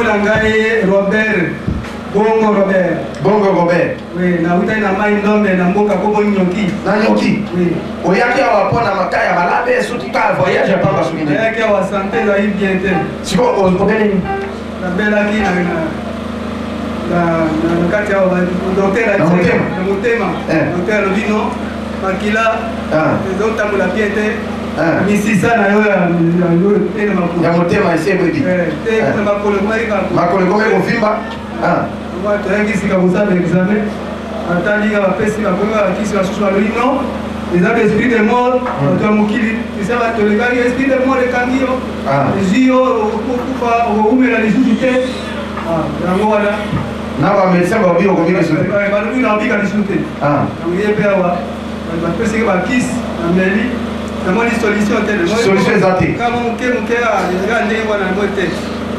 na ngai Robert Bongo Robert. Bongo Robert. Oui, nautaki na mai ndombe na mboka kombo Nyoki. Na Nyoki. Oui. Oyaki awa mpo na maka ya malade soki kaka voyage ya pamba soki nini? Nayaki awa sante ezali bien te. Sikoyo obeli nini? Nabelaki na na na kati awa docteur na motema. Na motema. Eh. Docteur alobi non makila ah. ezotambola bien te. Ah. Misisa na yo ya te na makolo. Ya motema esi ebebi. Eh, te na makolo ekomaki Makolo ekomi kovimba. Ah. Toyaki sika kosala examen atali kaka bapesi bakomi kaka kisi basusu balobi non eza ba esprit de mort bato ya mokili eza bato olekaki esprit de mort ekangi yo ah. ezwi yo okokufa okoumela lisusu te ah, yango wana na bamédecin balobi okomi lisusu te eh, balobi naobika lisusu te ah. yango ye mpe awa bapesaki bakisi na meli namoni solution te solution eza te kaka moke moke eza ndenge wana yango te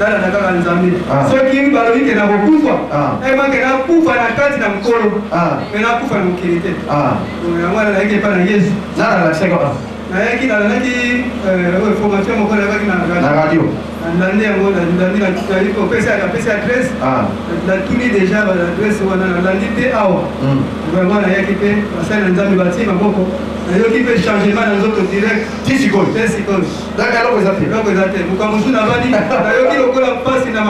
nalanda kaka nzambe ah. soki balobi ke nakokufa ah. emake eh, nakufa na kati na nkolo ah. me nakufa na mokili te yango wana nayaki epai na yesu nayaki nalandaki eh, formation moko nayakaki na radio nalandi yango nalandi opesi apesi adresse natuni deja baadresse wana nalandi mpe awa hmm. vraiment nayaki mpe basali na nzambe batie maboko nayoki mpe changement na nzoto direct ti sikoyo te sikoyo donc eloko eza te eloko eza te mokambo mosusu navandi nayoki lokola mpasi na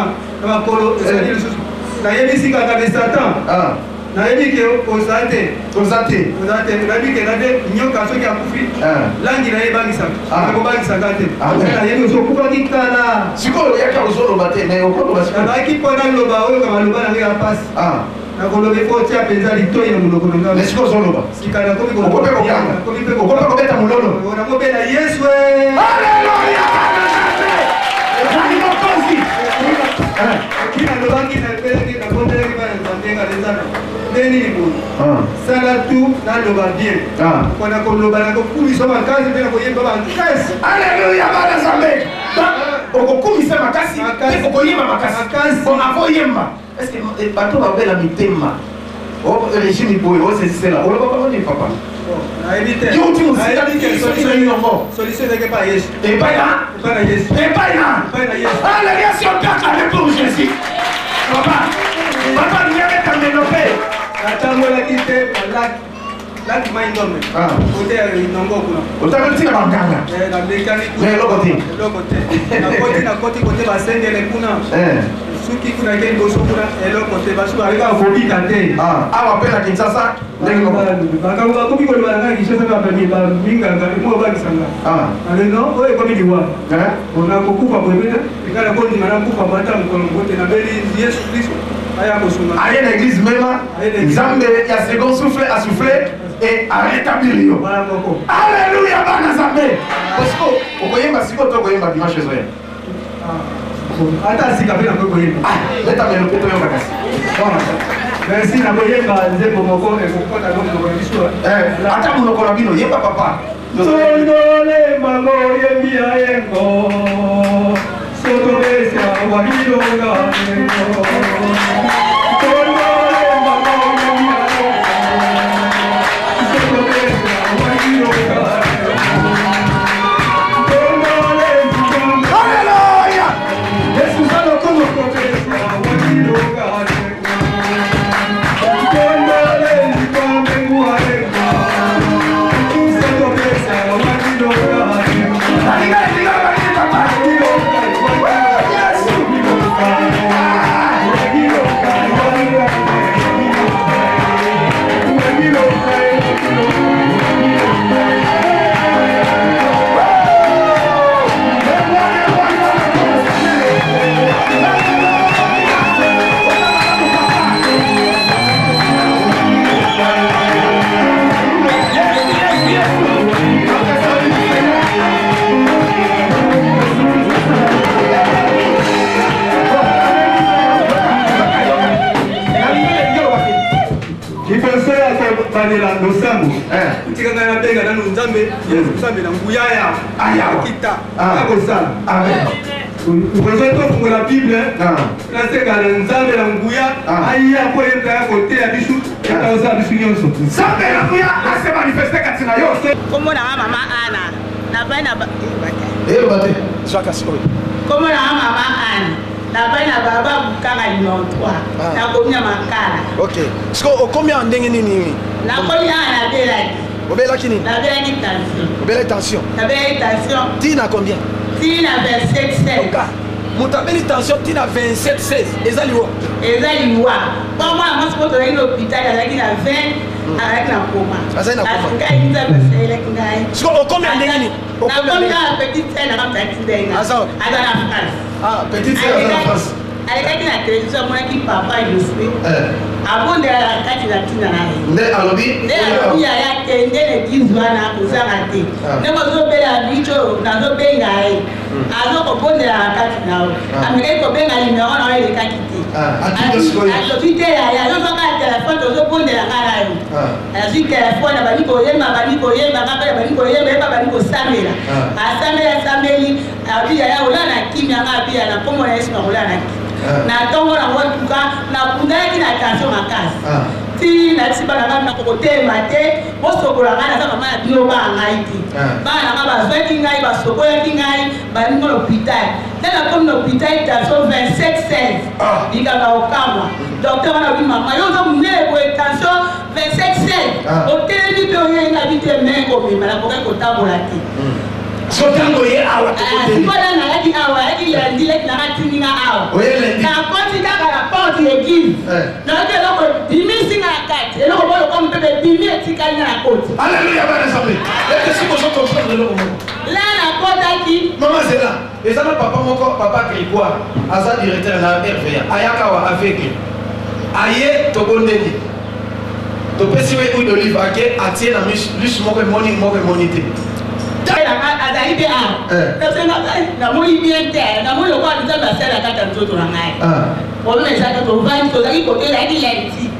makolo ezali eh. lisusu nayebisi kaka de satan ah. nayebi ke oza te oza te oza te nayebi ke na te nyoka soki akufi ah. langi na ye ebangisaka ah. ekobangisaka te nayebi osi okufaki kala sikoyo oyaka ozoloba te mais okoloba sikoyo nazalaki mpo naloba oyo maloba na ngai ya mpasi nakoloba ifo otia mpenza litoi na monoko na ngai mais sikoyo ozoloba sika nakomi okomi kokanga okomi kobeta mololo nakobela yesu aleluya ezali mokonzi epi nalobaki nabelaki nabondelaki bana nzambe nga nzambe nde nini boye ah. sala tu naloba bien ah. mpona koloba nakokumisa makasi mpe nakoyemba makasi aleluya bana nzambe okokumisa makasi mpe okoyemba makasi po akoyemba est ce que eh, bato babela mitema oh, régime boye osesisela oloba bango nini papa nayebi te yo uti mosika soki na yongo solution ezalaki epai ya yesu epai na epai na yesu epai na epai na yesu alleluia si on peut acclamer pour Jésus papa papa alingi abeta meno mpe natambolaki te balaki laki mai ndombe ah. kote ya inongo kuna otangoli ntina banganga eh, nalekani kuna eloko te eloko te nakoti nakoti kote basengele kuna eh. suki kuna ke liboso kuna eloko te basusu bayeka kobika te ah, awa mpe na kinshasa ndenge moko makambo bakomi koloba na ngai kinshasa bapani baminganga emo obangisa nga ah. aleno oyo ekomi liwa eh? nakokufa boye ngai nakondima nakufa bo ata mokolo moko te nabeli yesu kristo aya kosunga aye na église mema nzambe ya second souffle asouffle et arétablir yo mbala moko alleluya bana nzambe parce que okoyemba sikoyo to okoyemba dimanche ezoya ah, ata sika mpe nakoki koyemba ah, beta melo mpe toyoka kasi merci nakoyemba nzembo moko ekokota na monoko na biso eh, ata monoko na bino yemba papa Sondole mango yembi ayengo Sotobesa wabilonga yengo Sondole mango yembi ayengo Sotobesa wabilonga yengo Sondole mango Alléluia Yesu za lokumu Sotobesa wabilonga yengo Sondole mango ayengo Sotobesa wabilonga yengo Balinga elinga balinga papa Yesu Liboso ya kobanela losambo Eh. tika ngai nabenga nanu nzambe yesu nzambe na nguya ya Ayawa. akita Ah. akosala Amen. liboso tofungola bible Ah. nasenga na nzambe na nguya Ah. aya po ye mpe aya koteya biso ekosala biso nyonso Nzambe na nguya ase manifeste kati na yo. Kombo na nga mama Ana. Navandi na ba- eh, bata. Eyoba te. Zwaka sikoyo. Kombo na nga mama Ana. Navandi na baba Bukanga numéro 3. Ah. Nakomi na Makala. Ok, sikoyo okomi awa ndenge nini? Nakomi awa, nabelaki. Obelaki nini? Nabelaki tension. Obelaki tension? Nabelaki tension. Ti na combien? Ti na 27 16. Oka moto abeli tension ti na 27 16, eza liwa. Eza liwa. Po mwana mwasi po tozalaki na hôpital, azalaki na 20, azalaki na coma. Azalaki na coma. Ngai Nzambe asalelaki ngai. Sikoyo okomi ya ndenge nini? Nakomi kaka petite sœur nanga moto atindai nga. Aza wapi? Aza na France. Ah, petite sœur aza na France. Alekaki na télévision, amonaki papa Josue Eh. abondelaka kati na ntina na ye. Nde alobi. Nde alobi: yaya, kende na église wana, kozanga te. Ah. Ndenge ozobela biso, nazobenga ye, azokobondelaka kati na yo. Amekaki kobenga numéro na yo, elekaki te. Ah, atindi sikoyo. Azozwi te yaya, azozwaka ya téléphone, tozobondela nga na yo. Azwi téléphone, abandi koyemba, abandi koyemba, nga mpe abandi koyemba, yemba, abandi kosambela. Asambeli, asambeli, abi: yaya, olala na kimia. Nga abi: ya na nkombo na Yesu, nakolala na kimia. Na ntongo nango tuka nabundalaki na tension makasi. Ti nayebisi bana ngai: nakokotelema te, bosokola ngai, naza mama na bino, baa ngai te. Bana na ngai bazwaki ngai, basokolaki ngai, balingi na hôpital. Nde nakomi na hôpital, tension 27 16. Likambo ya kokamwa, docteur wana alobi: mama, yo oza monene boye, tension 27 16, otelemi mpe oyenga bi te, me komema nakokaki kotambola te. So ntango ye awa tokoteli. Sikoyo nayaki awa, ayaki lundi, leki nanga atindi nga awa. Oye lundi. Nakoti kaka na porte ya église, nayoki eloko ebimisi nga na kati, eloko moko lokola mopepe ebimi, etikali nga na koti. Alleluya, bana Nzambe, ete soki ozo comprendre eloko moko. La nakotaki. Mama, zela, eza na papa moko, papa Grégoire, aza directeur na RVA, ayaka awa aveugle. Aye, tobondeli, topesi ye huile d'olive, ake atie na misu, lisu moko emoni, moko emoni te. Azali mpe awa. Namoni bien te, namoni lokola Nzambe asali na kati ya nzoto na ngai. Problème eza te. Tovandi, tozalaki kote, ezalaki lundi.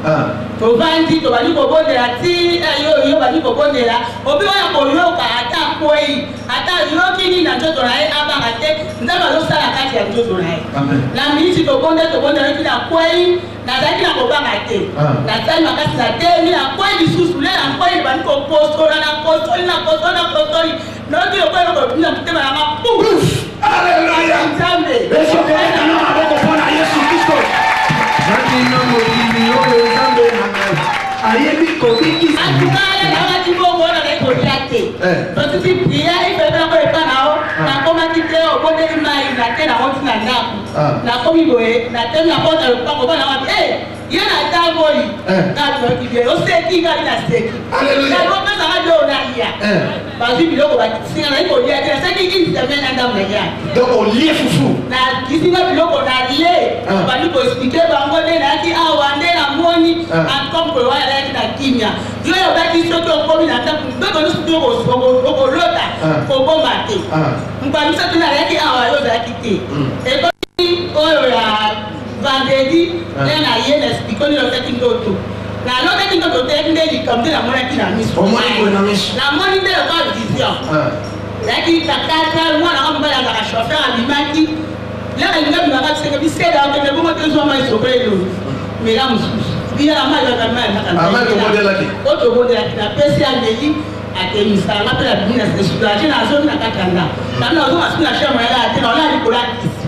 Tovandi, tobandi kobondela ti yo yo bandi kobondela, obi oyo koyoka, ata akwei, ata yoki nini na nzoto na ye, abanga te, Nzambe azosala kati ya nzoto na ye. Na miniti tobonde, tobondela, yoki nakwei, nazalaki na kobanga te. Nasali makasi, natemi, nakwei lisusu. Le nakwei, bandi koposola, nakosoli, nakosoli, nakosoli, nayoki lokola eloko ebimi na motema nanga, puf! Alleluya! Nzambe! Ezokobeta na maboko mpo na Yesu Kristo. Nzambe na mokili oyo, Nzambe na ngai ayebi kobikisa. Atukale nawaki bongo, nazali kolia te. Tosisi prière, ifebenako epa na yo, nakomaki te, obondeli mai na te, nakoti na ndako. Nakomi boye, natemi na porte ya lopango, bana wapi? Ye natamboli, ngai bien, oseki, ngai naseki. Nalopesaka biloko nalia, bazwi biloko bakisinga, nayi kolia te. Nasalaki une semaine na ndambo nalia. Donc olie fufu? Nakisinga biloko, nalie. Bandi koexpliquer bango nde nayaki awa, nde namoni encore mokolo wana nayaki na kimia. Yo yobaki, soki okomi na ndako, ndoto nyonso te okolota, kobomba te. Mokolo misato nayaki awa, yo ozalaki te. Ekomi oyo ya vendredi, nde na ye na expliquer nde nalotaki ndoto. Nalotaki ndoto te, nde likambo nde namonaki na miso. Omoni boye na miso? Namoni nde lokola vision. Nayaki na 4, mwana nga mobali azalaka chauffeur, abimaki laka, linga bimaka, bisenge bisela, okende bongo te, zwa mai, sokola elongi, mela mosusu, biyaka mai, kaka mai. Mai tobondelaki. Oyo tobondelaki, napesi, ameli, akemisaka nga mpe nabimi na soulage. Nazongi na kati ya ndako, nami nazonga soki na chambre yala te, naola likolo ya kiti,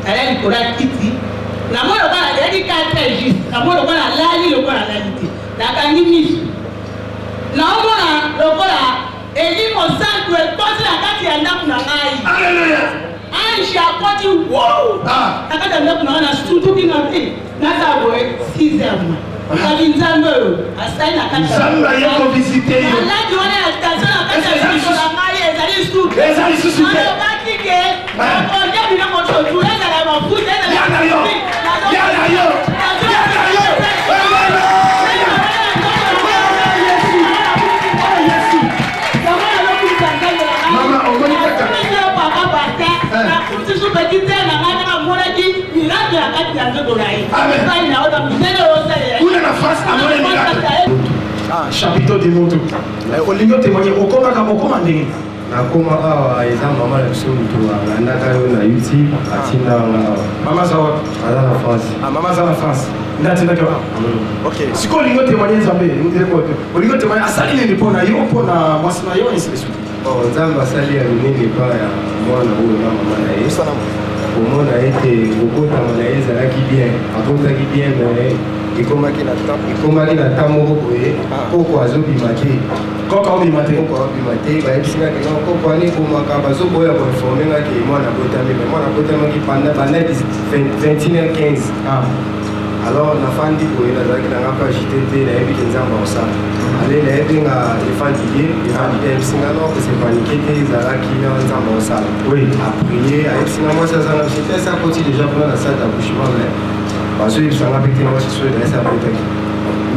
naya likolo ya kiti, namoni lokola ezalaki 4 heures juste, namoni lokola nalali, lokola nalali te, nakangi miso, naomona lokola elimo santu ekoti na kati ya ndako na ngai. Alleluya! Ange akoti wow na kati ya ndako na ngai, nasutuki nga te, naza boye 6 heures moins, kabi Nzambe oyo asali na kati. Nzambe aye kovisiter yo. Maladi wana ya tension na kati ya miso na ngai ezali suki. Eza lisusu te. Alobaki ke okolia biloko sotu, ezala mafuta. Ya na yo, ya na yo, ya na yo! Alleluya! Yesu! Mama, omoni kaka. Nakumisi petit na ngai, kaka amonaki miracle na kati ya nzoto na ye. Amen. Epai na oyo monene oyo osalela. Kuna na France amoni miracle. Ah, chapiteau du moto. Olingi otémoigner, okomaka, okoma ndenge? Nakoma awa, eza mama na biso moto alandaka yo na YouTube, atinda nga awa. Mama aza wapi? Aza na France. Ah, mama aza na France nde atindaki yo awa. Ok, sikoyo olingi otémoigner Nzambe, olingi otémoigner asali nini mpo na yo, mpo na mwasi na yo, ainsi de suite. Bon, Nzambe asali ya minene epai ya mwana oyo na mama na ye. Salamu. Komona ete kobotama na ye ezalaki bien, abotaki bien, mais ekomaki na temps, ekomaki na temps moko boye, koko azobima te. Koko aobima te. Koko aobima te. Bayebisi nga ke non, koko wana ebomaka. Bazoboya koinforme nga ke mwana abotami, mais mwana abotamaki banda 21h15. Alors nafandi boye, nazalaki na nga mpe agité te, nayebi ke Nzambe akosala. Ale nayebenga Efan Didier, Efan Didier ayebisi nga non, kose paniquer te, ezalaki na Nzambe akosala. Aprier, ayebisi nga mwasi aza na biso te, esi akoti déjà kuna na salle d'accouchement, mais bazoyebisa nga mpe te mwasi soki esi abotaki.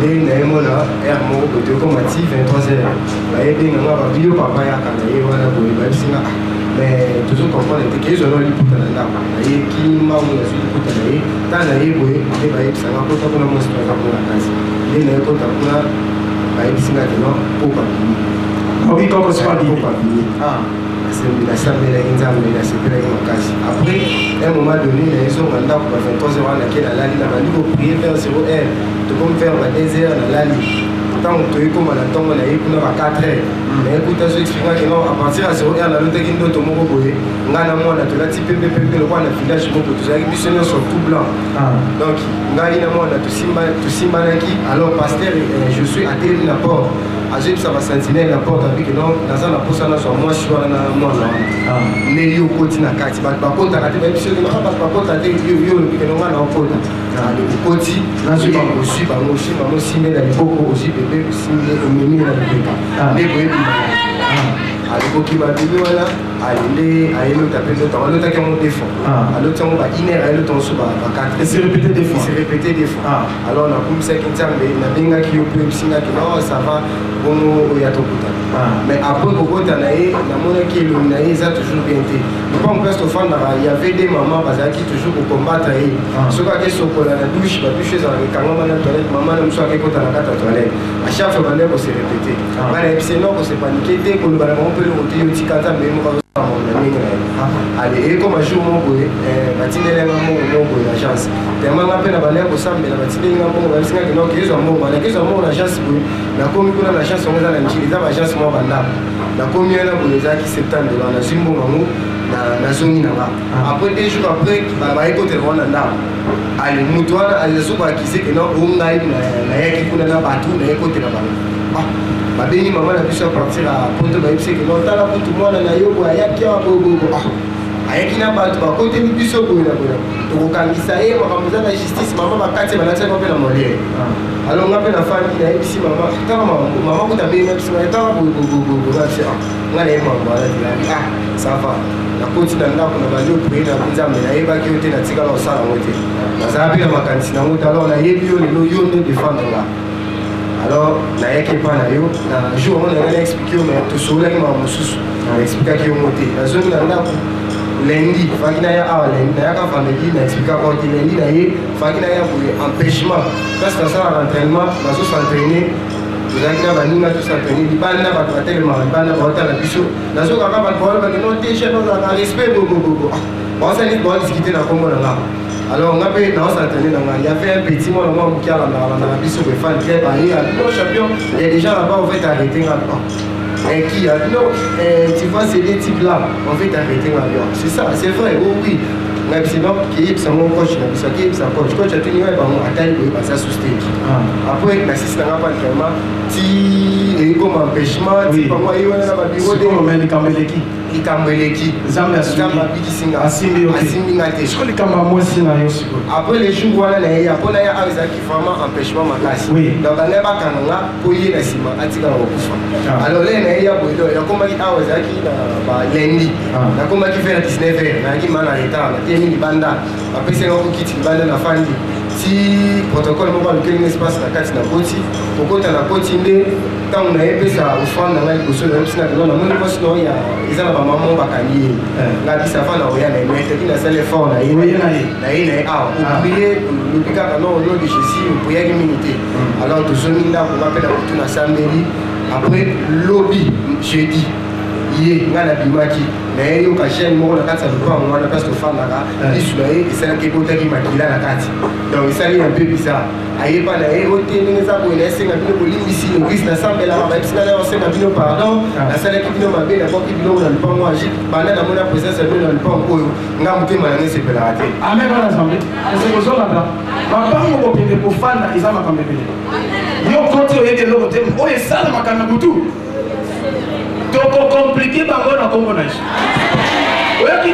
Nde nayemona heure moko boye, tokoma ti 23 heures, bayebenga nga, babi yo papa yaka na ye wana boye. Bayebisi nga, ah, mais tozo comprendre te ke ezwa na liputa na ndako. Nayeki mbangu, nazwi liputa na ye, ta na ye boye nde bayebisa nga kota kuna, mwasi to aza kuna na kati. Nde naye kota kuna, bayebisi nga ke non, koko abimi. Obi koko siko abimi. Koko abimi. Nasambelaki Nzambe, nasepelaki makasi. Après un moment donné, nayezonga ndako ba 23 heures wana, nake nalali, na bandi koprier vers 0 heure, tokomi vers ba 2 heures, nalali. Ntango toyi koma na ntongo, naye kuna ba 4 heures, naye kuta so expliquer ke non, à partir ya 0 heure nalotaki ndoto moko boye, ngai na mwana tolati pembe pembe lokola na village moko, tozalaki biso nyonso tout blanc. Donc ngai na mwana tosimbanaki. Alors pasteur je suis atelemi na porte, azoyebisa basentinelle na porte, abiki non, naza na posa nazwa mwasi wana na mwana wana. Nde yo okoti na kati, bato bakotaka te, bayebi soki bato bakota te, yo olobi ke non, ngai na okota. Okoti, Nazwi bango. Ozwi bango, ozwi bango, osimbi na liboko, ozwi bebe, osimbi, omemi na lipeka, nde boyebima. Alikoki babimi wana, ale nde ayelota mpe ndoto yango, alotaki yango deux fois. Aloti yango ba une heure, ayelota yango so ba quatre. Et s'est répété deux fois. Il s'est répété deux fois. Alors nakumisaki Nzambe, nabengaki yo mpe oyebisingaki non, ça va, bongo oya tokutana. Mais après kokota na ye, namonaki elongi na ye eza toujours bien te. Lopango place tofandaka, y avait des mamans bazalaki toujours kocombattre ye. Soki ake sokola na douche, badouche ezalaka ekangama na toilette, mama na mosu akekota na kati ya toilette. À chaque fois bandeki kose répéter. Ngai nayebisi ye non, kose paniquer te, koloba na bango mpe eloko te, yo tika Nzambe ye moko azosala na ndenge na ye. Ale ekoma jour moko boye, batindeli nga mbongo moko boye na agence. Tellement nga mpe na bandeki kosambela, batindeli nga mbongo, bayebisi nga keno kezwa mbongo wana, kezwa mbongo na agence boye. Nakomi kuna na agence yango, eza na Njili, eza baagence moko bandako. Nakomi wana boye, ezalaki 70 dollar. Nazwi mbongo yango, nazongi na nga. Après 2 jours après, bayekotela wana ndako. Ale moto wana azokoakize ke non, o ngai nayaki kuna na bato, nayekotela bango. Babengi mama na biso à partir ya Poto, bayebisi ke non, tala kutu mwana na yo boye ayaki awa boyeboye, ayaki na bato, bakoteli biso boye na boye, tokokangisa ye, makambo eza na justice. Mama bakati, balatiaki mpe na Molière. Alors nga mpe nafandi, nayebisi mama, tala mama kuta abengi na biso, tala boyeboyeboye, nabisi nga naye mambo wana te. Nabi ah, ça va. Nakoti na ndako, na bandi oprier na Nzambe. Nayebaki yo te, natikala kosala yango te, nazala mpe na makanisi nango te. Alors nayebi yo lelo, yo nde défendre nga. Alors nayaki epa na yo na jour yango, nanga na expliquer yo, mais tosololaki makambo mosusu, na expliquaki yo ngo te. Nazongi na ndako lundi, faki naya awa lundi, nayaka vendredi, na expliquaka te. Lundi na ye, faki naya boye, empêchement. Place nasalaka entraînement, nazos'entraîner, tozalaki na baninga, tos'entraîner libanda, bato batelemaka libanda, baotala biso. Nazokaka bato baolobaki no te, chef ozalaka respect bobobobo, baosali baodiscuter na nkombo na nga. Alors nga mpe naos'entraîner na nga, y avait un petit mwana mwa moke alandaka landaka biso boye, fan club aye, non, champion, il y a des gens là-bas, on veut t'arrêter. Nga et qui a non, tu vois, c'est des types là, on veut t'arrêter. Nga c'est ça, c'est vrai? Oh oui. Nga bisi non, keyebisa ngo coach na biso, akeyebisa coach, coach atuni ngai, bango atali boye, baza sous stage. Après nasisi nanga pa entraînement ti ekoma empêchement ti bango aye wana na babiro. Te, likambo eleki. Likambo eleki. Nzambe. Nzambe abikisi nga. Asimbi yo te. Asimbi nga te. Sikoyo likambo ya mwasi na yo sikoyo. Après le jour wana na ye, mpo na ye awa ezalaki vraiment empêchement makasi. Donc bangai bakanga nga mpo ye na nsima atikala kokufa. Alors lere na ye ya boye, donc nakomaki awa, ezalaki na ba lundi. Nakomaki vers 19 heures, nayaki ma na retard, natemi libanda, bapesi nga kokiti libanda, nafandi ti protocole moko alukeli nga espace na kati. Na koti, kokota na koti nde ntango nayepesa offrande na ngai liboso, nayebisi na bino, namoni mwasi na oyo eza na bamama bakangi ye. Nga bisa va na oya na ye, mercredi nasali effort na ye. Oye na ye. Na ye, na ye awa oprier, lobi kaka non, au nom de Jésus, opriaki mingi te. Alors tozongi ndako, nga mpe na butu nasambeli. Après lobi jeudi, Ye ngai nabimaki nayeyoka jeune moko na kati ya lopango wana place tofandaka, lisu na ye esalaki ebotaki makila na kati, donc esali un peu bizarre. Ayeba na ye ote ndenge eza boye, nayesenga bino bolimbisi. Église nasambelaka, bayebisi ngai nayosenga bino pardon, nasalaki bino mabe, nabwaki biloko na lopango agi. Banda namona présence ya bino na lopango oyo, nga motema na ngai esepelaka te. Amen. Bana Nzambe, ese kozongaka mapango, kokende kofanda eza makambo ebele. Yo koti, oyebi eloko te oyo esalamaka na butu. Tokokomplike bango na kombo na Yesu. Oyoki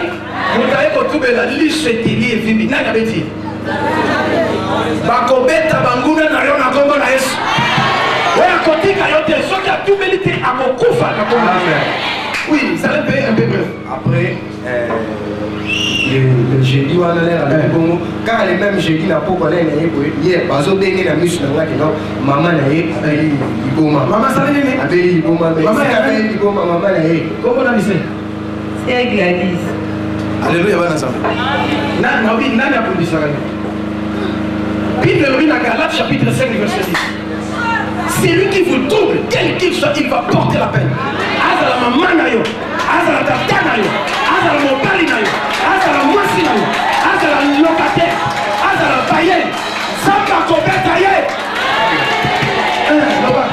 moto aye kotubela, liso eteli, evimbi, nani abeti ye? Bakobeta banguna na yo na kombo na Yesu. Oyo akotika yo te, soki atubeli te, akokufa na kombo na Yesu. Oui, ça un peu bref. Après le jeudi wana, lere alobi bongo kaka, le même jeudi na poko, lere na ye boye, ye bazobenge na miso na nga keno mama na ye abeli liboma. Mama asali nini? Abeli liboma. Mama ya abeli liboma, mama na ye. Kombo na mise? C'est Gladys. Alléluia, bana Nzambe. Nabi nani akundisaka yo? Bible elobi na Galates chapitre 5 verset 10: celui qui vous trouble, quel qu'il soit, il va porter la peine. Azala mama na yo, azala tata na yo, azala mobali na yo, azala mwasi na yo, azala locataire, azala baye, Nzambe akobeta ye. Loba.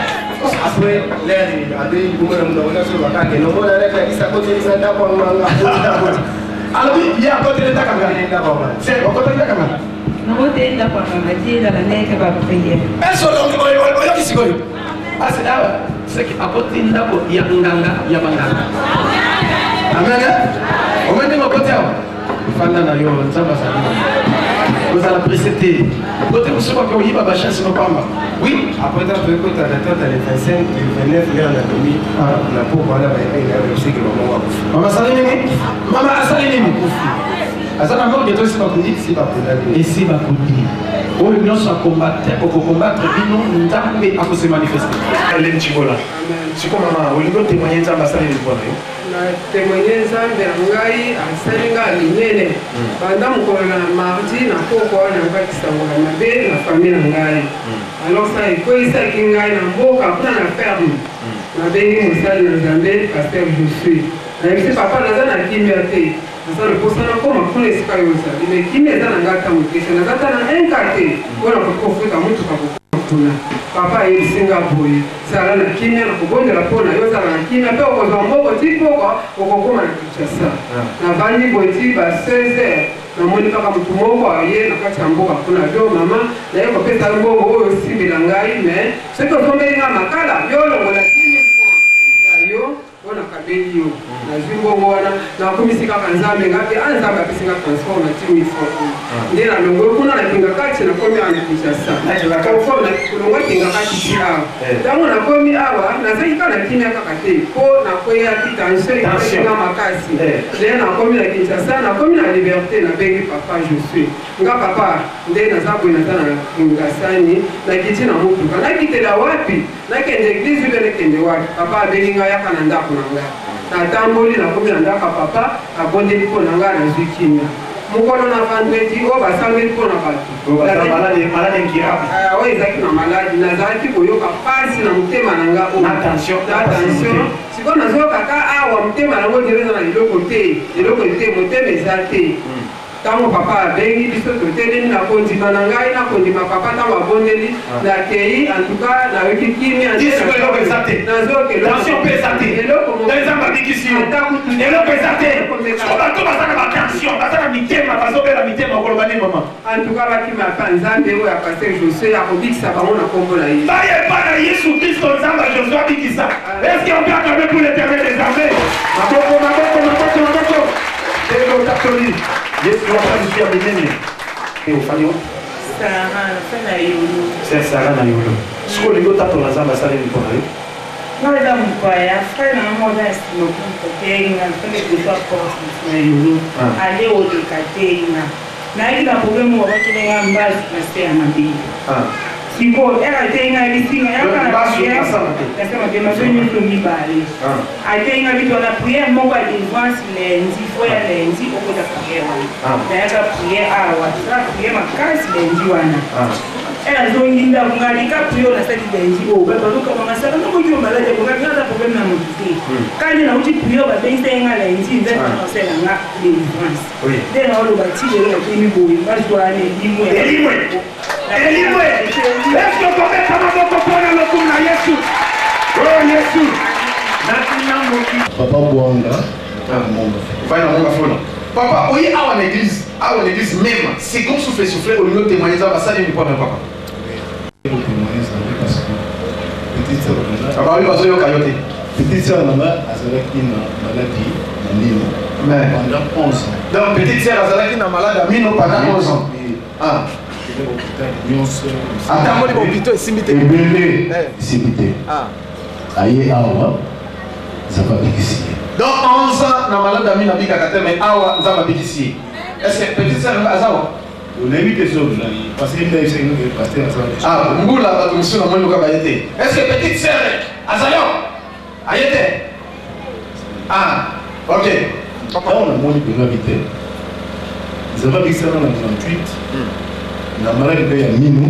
Après lere abeli liboma na monoko, nyonso bakake nomona nakakisa kotelisa ndako ya nganga. Alobi ye akoteli ndako ya nganga, okoteli ndako ya nganga. Nakoteli ndako ya nganga te, ezala ndenge baprière. Ese oyoki sikoyo asi awa seki akoti ndako ya nganga ya banganga. Amen. Omoi ndenge okoti awa, fanda na yo, Nzambe azali. Kozala pressé te, kote mosusu bake oyiba bachance nopamba. Oui. Après ntango toyekota na tata le 25, le 29, lere na bimi na poko wana, bayebi na yebisiki mama akufi. Mama asali nini? Mama asali nini? Aza na morgue to esi bakundi? Esi bakundaki. Esi bakundi. Oyo nyonso akombate, okokombattre bino, Nzambe akose manifeste. Hélène Chibola, siko mama, olingi otémoigne Nzambe asali nini mpo na yo? Na témoigne Nzambe na ngai asali ngai minene. Banda mokolo na mardi na poko wana, nayokaki sango ya mabe na famille na ngai. Alors sa ekweyisaki ngai na mboka kuna na ferme. Nabengi mosali na Nzambe, pasteur Josue, nayebisi papa naza na kimia te, naza na posa nakoma kuna esika oyo ozali, mais kimia eza na ngai ata moke te, naza ata na inka te mpona koki kofuta motuka kokoma kuna. Papa ayebisi nga boye: zala na kimia, na kobondela mpo na yo, ozala na kimia mpe okozwa mbongo ti poko okokoma na Kinshasa. Navandi boye ti ba 16 heures, namoni kaka motu moko aye na kati ya mboka kuna: yo mama, naye kopesa yo mbongo oyo osimbela ngai, mais soki osombeli nga makala, yo olongola 10 000 francs ya yo mpo nakabeli yo. Nazwi mbongo wana, nakumisi kaka Nzambe. Nga mpe a Nzambe apesi nga transport na 10 000 francs nde nalongwe kuna na Kingakati, nakomi awa na Kinshasa. Kolongwa Kingakati ti awa, ntango nakomi awa, nazalaki kaka na kimia kaka te mpo nakweyaki tension ekweyaki makasi. Nde nakomi na Kinshasa, nakomi na Liberté, nabengi papa Josue. Nga papa, nde naza boye, naza na Ngasani, nakiti na motuka, nakitela wapi? Nakende église ube nakende wapi? Papa abengi ngai: yaka na ndako na ngai. Natamboli, nakomi na ndako ya papa, abondeli mpo na ngai, nazwi kimia. Mokolo na vendredi oyo basambeli mpo na bato oyo ezalaki na maladi, nazalaki koyoka pasi na motema na nga oyo na tension. Sikoyo nazoyoka ka awa motema nango dire eza na eloko te, eloko te, motema eza te. Ntango papa abengi biso, totelemi na kondima na ngai, na kondima papa. Ntango abondeli, nakei, en tout cas nayoki kimia. Eloko eza te, tension mpe eza te, Nzambe abikisi yo, eloko eza te. Siko bato baza na batension, baza na mitema, bazobela mitema, okoloba nini mama? En tout cas bakima pa Nzambe oyo ya pasteur Josue, akobikisa bango na nkombo na ye. Bayepa na Yesu Kristo, Nzambe ya Josue abikisa. Est ce qu'on peut acclamer pour l'Éternel des armées? Maboko, maboko, maboko, maboko. Elo tatoli Yesu asalisi ya minene. Ofandi? Sara, nafe na Yolo. Sœur Sara na Yolo, sikoyo olingi otatola Nzambe asaleli mpo na yo? Nga eza mopaya, frère na nga moko aza na nsima kotenga mpe liboso ya porte na Yolo, ale oleka tenga, nayaki na problème moko, bakelenga mbasi na se ya mabele. Sikoyo ere atenga bisinga yaka na prière na se mabe maso nyonso mibale, atenga biso na prière moko ya délivrance lundi, fo ya lundi okota prière wana. Nayaka prière awa, tosala prière makasi lundi wana. Azongi ndako, nga likapu yo nasali benji oyo bato bazokaba masaka nakoki yo maladi akonga nga aza problème na motu te. Kandi nauti priere, babengisa ye nga lundi, nzambe nakosala nga délivrance nde naoloba ti lelo natemi boye bazwa wana elimwe. Elimwe, elimwe. Eske okobeta maboko mpona lokumu na Yesu? O Yesu natina moki. Papa Bwanga. Vai na monga fona. Papa oye awa na église, awa na église même second souffle souffle, olingi otémoigne eza basali nini mpona papa? Kotémoigne Nzambe parce que petite sœur na nga, baoyo bazoyoka yo te. Petite sœur na nga azalaki na maladie na mino Mais pendant 11 ans. Donc petite sœur azalaki na malade ya mino pendant 11 ans. Ah. Akende hôpital nyonso. Atamboli bahôpitaux, esimbi te. Ebele. Eh. Esimbi te. Ah. Aye awa, Nzambe abikisi ye. Donc 11 ans na malade ya mino, abikaka te, mais awa Nzambe abikisi ye. Est ce que petite sœur aza wa? Onayebi te soki nani, parce que nde ayebisaki pasteur aza. Ah, mbula bato mosusu namoni loka baye te. Est ce que petite sœur azali awa? Aye te. Ah, ok. Ntango namoni mpenza te, Nzambe abikisaka na 98 na maladi mpe ya mino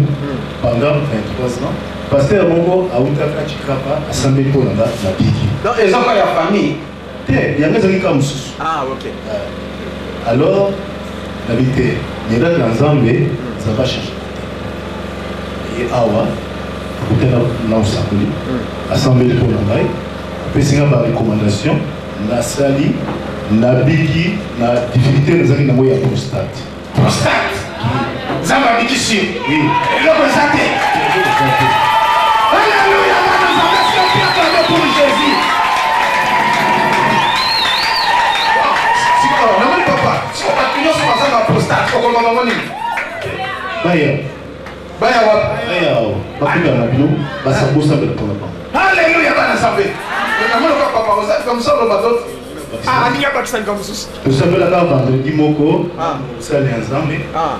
pendant 23 ans. Pasteur moko autaka Chikapa, asambeli mpo na nga, nabiki. Donc eza kwa ya famille? Te, yango ezalaki kaka mosusu. Ah, ok. Alors nabi te, miracle ya Nzambe, Nzambe achange te. Ye awa akutana na osakoli, asambeli mpo na ngai, apesi nga barecommandation, nasali, nabiki na difficulté nazalaki nango ya prostate. Prostate, Nzambe abikisi yo? Oui. Eloko eza te? Alléluia, bana Nzambe, si on peut acclamer pour Jésus. Sikoyo namoni papa, siko bato nyonso baza na prostate, okoloba bango nini? Baya. Baya wapi? Baya awa, bakutana na bino, basambosambela mpona bango. Alléluia, bana Nzambe, namoni oka papa oza comme ça, oloba to Ah, alingi abakisa likambo mosusu. Tosambelaka vendredi moko. Ah. Mosali ya Nzambe Ah.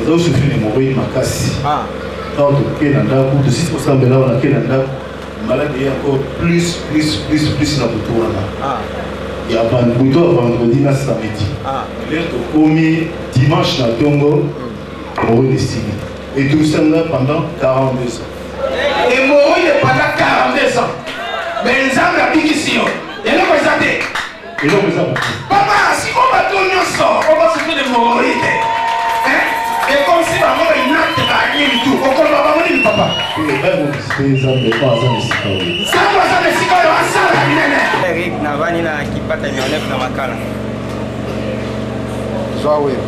eza osufri hémorroïde makasi. Ah. Ntango toke na ndako, tosisi kosambela awa, nake na ndako, maladi ye encore plus plus plus plus na butu wana Ah. ya butu ya vendredi na samedi. Ah. Lere tokomi dimanche na ntongo, hémorroïde esili. Etulisanga pendant 42 ans. Hémorroïde pendant 42 ans, mais Nzambe abikisi yo, eloko eza te. Eloko eza motu. Papa, sikoyo bato nyonso oyo basufri de hémorroïde ekomsi bango bainacte banini tu, okoloba bango nini, papa? Bakovisite Nzambe oyo aza na esika oyo. Nzambe aza na esika oyo, asala minene. Eric, navandi na Kipata numéro 9 na Makala. Zwa oyo.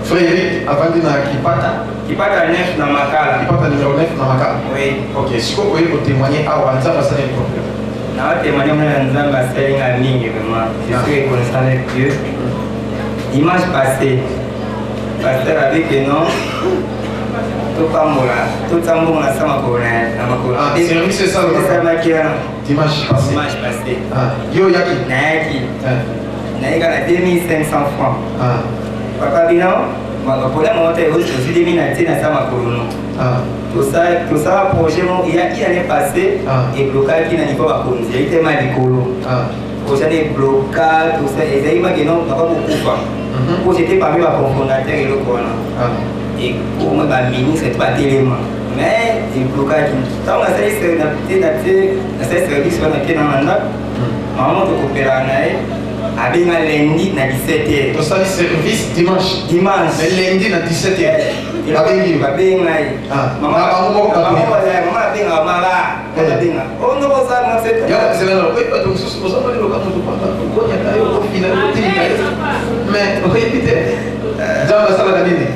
Frère Eric avandi na Kipata. Kipata 9 na Makala. Kipata numéro 9 na Makala. Oui. Ok, sikoyo oye kotémoigne awa, Nzambe asali problème. Naotémoigne mona na Nzambe asali nga mingi, vraiment je suis reconnaissant avec Dieu. Dimanche passé, pasteur avec non topambola, totia mbongo na sa makolo na makolo. Ah, service esalaka. Esalamaki wana. Dimanche passé. Dimanche passé. Ah, yo oyaki? Nayaki. Ah. Nayeka na 2500 francs. Ah. Papa, bino problème moko te, ozwi 2000 na tie na sa makolo no. Ah. Tosala projet moko ya une année passée. Ah. Eblokaki na niveau bakonzi, yai tema likolo. Ah. Projet wana ebloka, ezali makeno papa kokufa po j'étais parmi bacofondateur eloko wana. Ah. Ekoma baministre to batelema, mais eblokaki. Ntango nasali nasali service wana, ke na ndako, mama moto kopelaka na ye abenga lundi na 17 heures. Tosali service dimanche. Dimanche. Mais lundi na 17 heures babengi yo? Babenga ye. Ah. Na bango moko bato. Mama abengaka mama, abenga onokozanga. Ya zela na oyebi bato mosusu ozamoni loka moto pamba okonyaka yo, okofina, otilika yo, mais oyebi te Nzambe asalaka nini.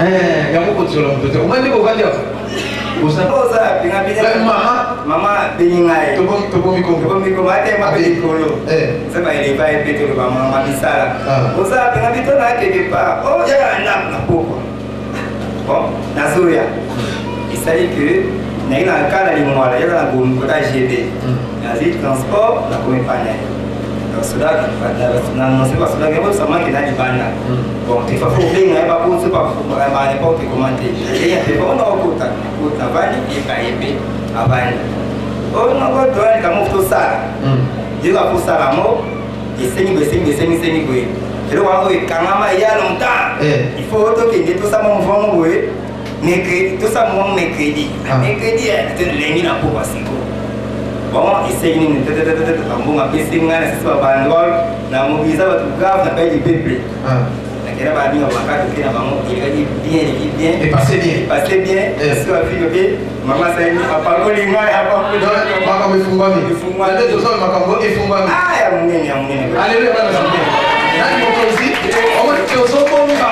Eh, yango kotiola moto te, omoi ndenge ovandi awa. Mama. Mama abengi ngai. Tobomi kombo. Tobomi kombo atema mpe likolo. Nzambe eleva ye mpe toloba mama misala oza abenga bito na quelque part o yaka na ndako na pokwa. Bon, nazoya, esali ke naye na kala lingwala, yaka na gomi kota gb, nazwi transport, nakomi epai na ye. Basoda naannonce basoda yango samaki na libanda. Bon, tefa fo obenga ye bakonso ba n'importe comment te. Eya tefa ona okota kota, avandi eka ye mpe avandi oyo nakotoalika mo tosala yoka kosala mo esengi boye, esengi esengi esengi boye. Eloko wana oyo ekangama ya longtemps, il faut tokende tosala mouvement moko boye mercredi, tosala mouvement mercredi, mercredi lundi na pokwa. Sikoyo bon, esengi nini? Bambongo apesi ngai na sisi babanderole na mobiliza bato grave na palais du peuple. Nakenda baninga bakati oke na bango, elekaki bien, eleki bien. Epasse bien. Epasse bien. Soki bafiki oke, mama asali apakoli ngai, apakoli. Makambo efungwami. Efungwami. Nde tozwa makambo efungwami. Ah, ya monene, ya monene. Aleluya, bana nzambe. Nani mokonzi? Omoni tozobomba.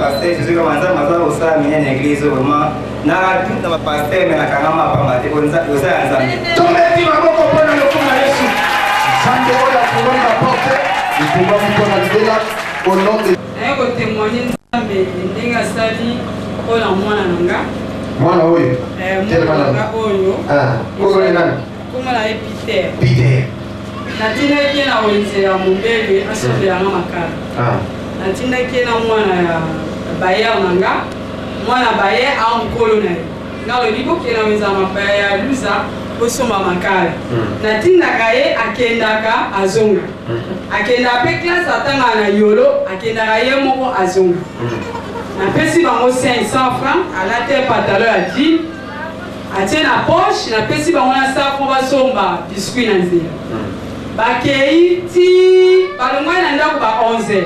Pasteur Jésus kama Nzambe aza kosala minene na église vraiment, naka na bapasteur me nakangama pamba te, oza ya Nzambe. Tobeti maboko mpo na lokumu ya Yesu. Nzambe oyo afungoli baporte efungwami mpo na libela au nom de Naye kotémoigne Nzambe ndenge asali mpona mwana na nga. Mwana oyo? Mwana na nga oyo. Kombo nani? Kombo na ye Peter. Peter. Natindaki ye na wenze ya Mombele asombelanga makala. Natindaki ye na mwana ya bayer na nga, mwana bayer a mokolo na ye. Nga alobi bokende na wenze ya mapaya ya Luza bosomba makala. Natindaka ye, akendaka, azonga. Akendaka mpe classe, atangaka na Yolo, akendaka ye moko, azonga. Napesi bango 500 francs, alati pantalon ya jean, atie na poche. Napesi bango na safo basomba biscuit na nzela. Bakei ti balongwai na ndako ba 11.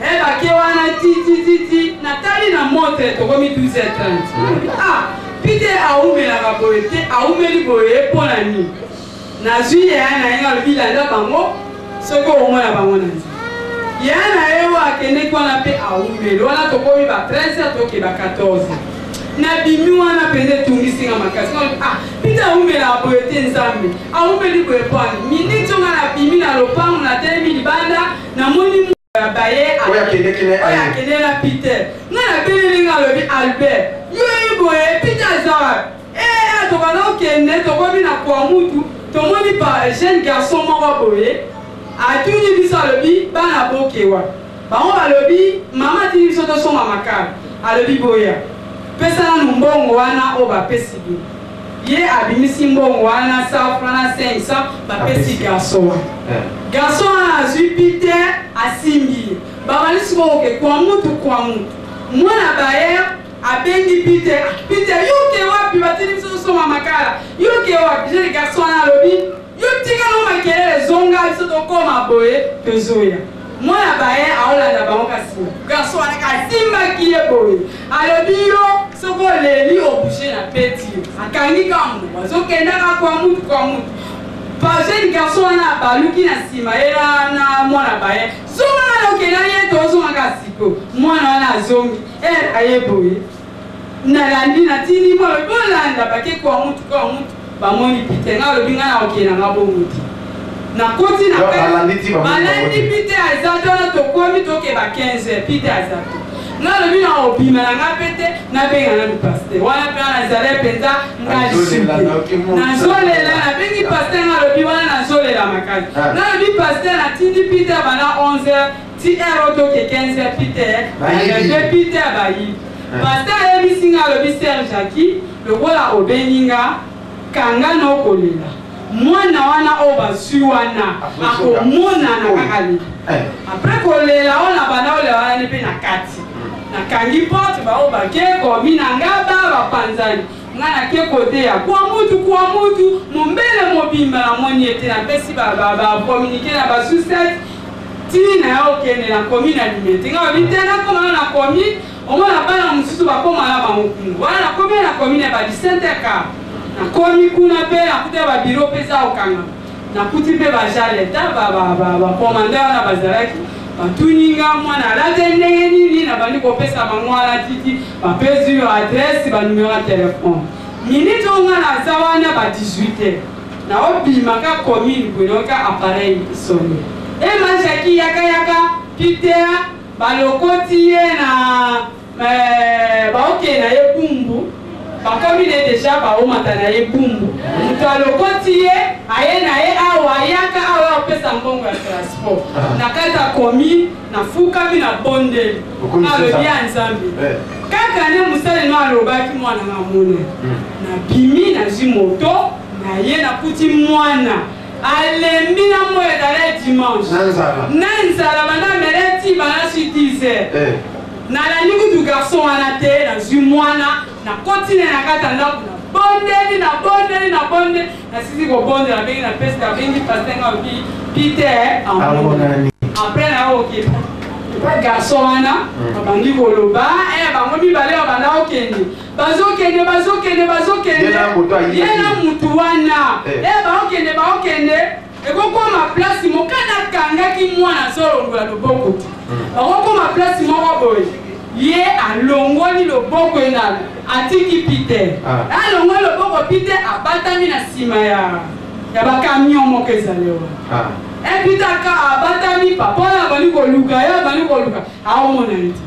E bake wana ti ti ti ti, natali na montre, tokomi 12h30. Ah, Peter awumelaka boye te, awumeli boye mpo na nini? Nazwi yaya na ye, nga alobi landa bango soki omona bango na nzela. Yaya na ye oyo akendeki wana mpe awumeli wana, tokomi ba 13, toke ba 14. Nabimi wana mpenza, etungisi nga makasi. Ah, Peter awumelaka boye te, Nzambe, awumeli boye pwani miniti nga nabimi na lopango, natelemi libanda, namoni baye oyo akendeki na oyo akende na Peter. Nga nabeleli, nga alobi Albert, yo ye boye, Peter aza wapi? E tokanda okende, tokomi na Kwamutu, tomoni pa jeune garçon moko boye atuni biso, alobi bana bokewa? Bango balobi mama atindi biso tosomba makala. Alobi boya, pesa nanu mbongo wana oyo bapesi bino. Ye abimisi mbongo wana, 100 franc na 500, bapesi garçon wana. Garçon wana azwi Peter, asimbi ye, babandi sikoyo oke Kwamutu. Kwamutu, mwana bayer abengi Peter: Peter, yoke wapi? Batindi biso tosomba makala, yoke wapi? Jeune garçon wana alobi yo tika no makelele, zonga, biso tokóma boye, tozoya. Mwana baye aolanda bango, kasi garçon wana asimbaki ye boye, alobi yo soki oleli obouge na peti yo. Akangi kambo, azokendaka kwa mutu kwa mutu. Ba jeune garçon wana abaluki na nsima ye na mwana baye, zonga wana okenda ye, tozongaka siko. Mwana wana azongi e aye boye, nalandi, natindi mwana bolanda. Bake kwa mutu kwa mutu, bamoni Peter. Nga alobi nga na okende nga bongo te, nakoti na balandi Peter aza te. Wana tokomi tokeba 15, Peter aza te. Nga alobi na obima na nga mpe te, nabenga nanu pasteur wana mpe. Wana nazali mpenza nga nazolela, nabengi pasteur. Nga alobi wana nazolela makasi. Nga alobi pasteur, natindi Peter bana 11 ti heure toke 15, Peter bayebi, Peter bayibi. Pasteur ayebisi nga, alobi sœur Jacki, lokola obengi nga, kanga na okolela, mwana wana oyo bazwi wana akomonana kaka lelo. Après kolela oyo na banda olela wana nde mpe na kati nakangi porte, baoyo bake komi na ngaba, bapanzani. Nga nake kote ya kwa mutu kwa mutu, Mombele mobimba, namoni ete napesi bacommuniqué na basusete ntina ya okende na komi na Limete. Nga babi te, nakoma na komi, omona bana mosusu bakóma na bango kuna. Wana nakomi na komi na ba 17h15, nakomi kuna mpe nakuta babiro mpe eza kokangama. Nakuti mpe bajaleta bacommandant wana bazalaki, batuni nga mwana alate ndenge nini. Nabandi kopesa bango wana titi, bapesi yo adresse, banumero ya telefone. Minute oyo nga naza wana ba 18 heures, naobima ka commune boye, nayoka appareil esonne: ema Jaki, yaka yaka, Peter balokoti ye na baokende na ye Bumbu, bakomi ne deja baomata na ye Bumbu. Moto alokoti ye, aye na ye awa, ayaka awa, opesa mbongo ya transport. Na kati ya commune nafukami, na bondeli, alobi ya Nzambe, kaka nde mosali no alobaki mwana nga mona. Nabimi, nazwi moto na ye, nakuti mwana alembi na moi ezalaki dimanche na nzala banda mele ti banda si 10 heures nalandi kutu garçon wana te. Nazwi mwana, nakoti na na kati ya ndako, nabondeli, nabondeli, nabondeli, nasisi kobondela, abengi na pesi, abengi pasteur nga, alobi Peter amonani. Après nayoki garçon wana babandi koloba, bango mibale babanda kokende, bazokende, bazokende, bazokende, ye na mutu wana, baokende, baokende, ekokoma place moko nakangaki mwana, azolongola loboko te. Bakokoma place moko boye, ye alongoli loboko, ye na atiki Peter, alongoli loboko, Peter abatami na nsima ya bacamion moko ezali wana. E Peter aka abatami, papa wana abandi koluka ye, abandi koluka, aomona ye te.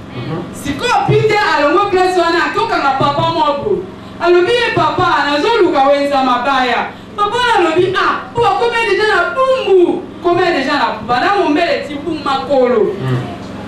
Sikoyo Peter alongoli place wana, akokanga papa moko boye, alobi ye: "Papa, nazoluka wenza mabaya." Papa wana alobi: "Ah, po bakomi déjà na Bumbu, komi déjà na banda Mombele ti Bumbu makolo."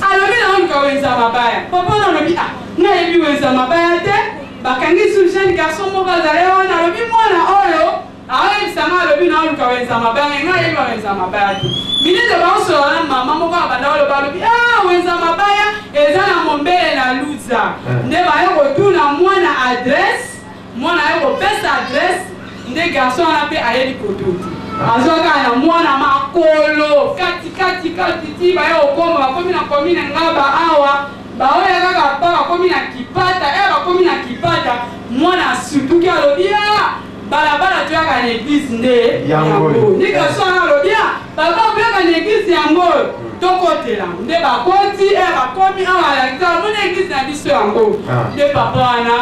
Alobi: "Naoluka wenza mabaya." Papa wana alobi: "Ah, nayebi wenza mabaya te." Bakangi su jeune garçon moko azali wana, alobi: "Mwana oyo aoyebisanga, alobi naoluka wenza mabaya, ngai ayebi wenza mabaya te." Minete baosola na mama moko abanda oloba, alobi: "Ah, wenza mabaya eza na Mombele na Luza." Nde baye kotuna mwana adresse, mwana aye kopesa adresse. Nde garçon wana mpe ayebi koto te, azwa kaka na mwana makolo kati kati kati ti baye kokoma, bakomi na commune Ngaba awa, baoya kaka pa bakomi na Kipata. E bakomi na Kipata, mwana asutuki, alobi: "A, balabala toyaka na église nde yango." Nde garçon wana alobi: "A, balabala toyaka na église yango oyo, tokotela." Nde bakoti, e bakomi awa, alakisa: "Amoni église na biso yango." Nde papa wana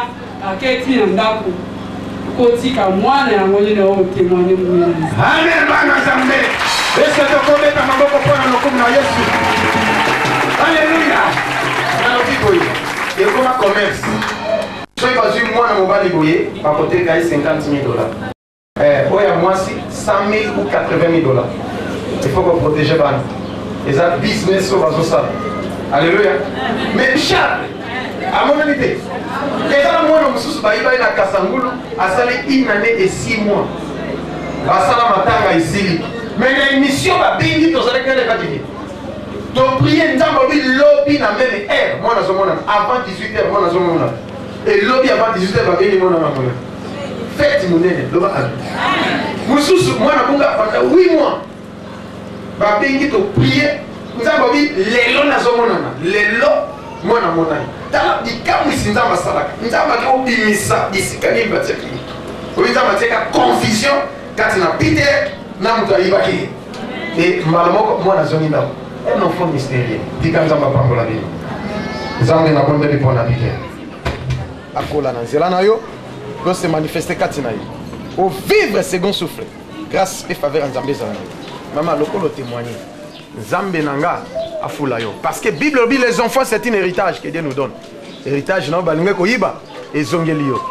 aketi na ndako kotika mwana yango nde na oyo témoigne monene. Amen, bana Nzambe, ese tokobeta maboko mpo na lokumu na Yesu. Alleluya. Nalobi boye, ekoma commerce. Soki bazwi mwana mobali boye, bakoteka ye 50 000 dollars, oyo ya mwasi 100 000 ou 80 000 dollars. Il faut koprotéger bana, eza business oyo bazosala. Alleluya. Mais Charles amonani te. Eza na mwana mosusu bayiba ye na Kasangulu, asali une année et 6 mois, basala matanga, esili. Mais na émission babengi, tozalaki na lekatiki, toprier, Nzambe alobi: "Lobi na même heure mwana azomonana, avant 18 heures mwana azomonana." Elobi avant 18 heures, babengi mwana na mona, fête monene. Loba amen. Mosusu mwana bunga banda 8 mois, babengi, toprier, Nzambe alobi: "Lelo nazomonana." Lelo mwana monani. Tala likamwisi Nzambe asalaka. Nzambe ake obimisa bisika nini batiaki motu oyo. Nzambe atiaka confusion kati na Peter na moto ayibaki ye, e mbala moko mwana azongi ndako. Un enfant mystérieux. Tika Nzambe apambola bino. Nzambe, nabondeli mpo na Peter, akola na nzela na yo, se manifeste kati na ye, ovivre second souffle. Grâce mpe faveur ya Nzambe ezala na yo. Mama, lokolo témoigne, Nzambe na nga afula yo, parce que Bible elobi: "Les enfants, c'est un héritage que Dieu nous donne." Héritage na yo balingi koyiba, ezongeli yo.